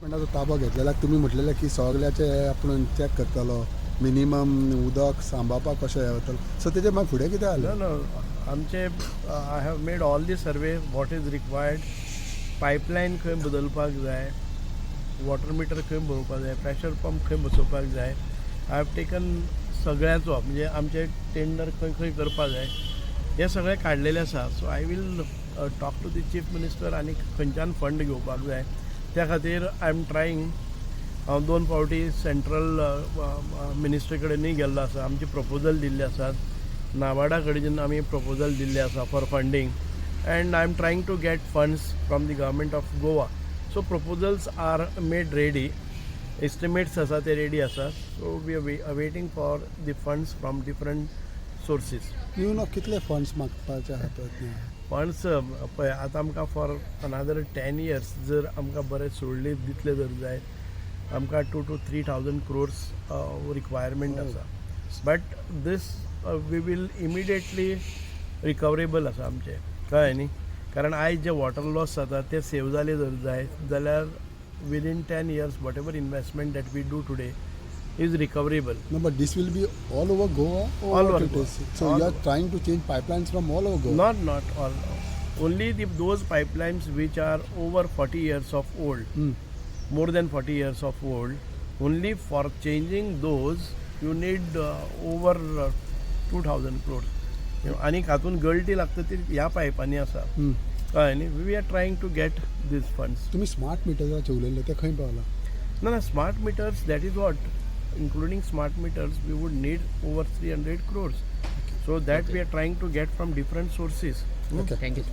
डिपार्टमेंटाचो ताबो घेतलेला, तुमी म्हटलेलें की सगल्याचे आपण चॅक करतलो, मिनिमम उदक सांबाळपाक कशें हें वतलो. सो तेजें मागीर फुडें कितें जालें? ना, आमचे I have made all the survey, what is required. Pipeline खंय बदलपाक जाय, वॉटर मिटर खंय बरोवपाक जाय, प्रेशर पंप खंय बसोवपाक जाय. I have taken सगळ्याचो, म्हणजे आमचे टेंडर खंय खंय करपाक जाय हें सगळें काडलेलें आसा. So I will talk to the Chief Minister आनी खंयच्यान फंड घेवपाक जाय त्या खातीर I am trying. हांव दोन फावटी सेंट्रल मिनिस्ट्री कडेनूय गेल्लो आसा. आमचे प्रपोजल दिल्ले आसात. नाबार्डा कडेन आमी प्रपोजल दिल्ले आसा for funding, and I am trying to get funds from the Government of Goa. So proposals are made ready, estimates आसा ते रेडी आसा. So we are waiting for the funds from different sources. न्यू नो, कितले funds मागपाचे आहा प्रयत्न? Funds पळय, आतां आमकां फॉर अनादर 10 इयर्स जर आमकां बरें सोडले दितले जर जाय, आमकां 2 to 3 thousand crores requirement आसा. But this we will immediately recoverable आसा आमचें, कळ्ळें न्ही? कारण आयज जे वॉटर लॉस जाता ते सेव जाले जर जाय जाल्यार within 10 years, whatever investment that we do today is recoverable. No, but this will be all over Goa or All what over it Goa. is? So All you are over. Trying to change pipelines from all over Goa? Not all. Only those pipelines which are over 40 years of old, more than 40 years of old. Only for changing those, you need over 2000 crores. आनी हातून गळटी लागता ती ह्या पायपांनी आसा, कळ्ळें न्ही? We are trying to get these funds. तुम्ही smart मिटराचे उलयल्ले, ते खंय पावला? ना, smart meters, that is what, including smart meters, we would need over 300 crores. So that we are trying to get from different sources. Okay. Thank you, sir.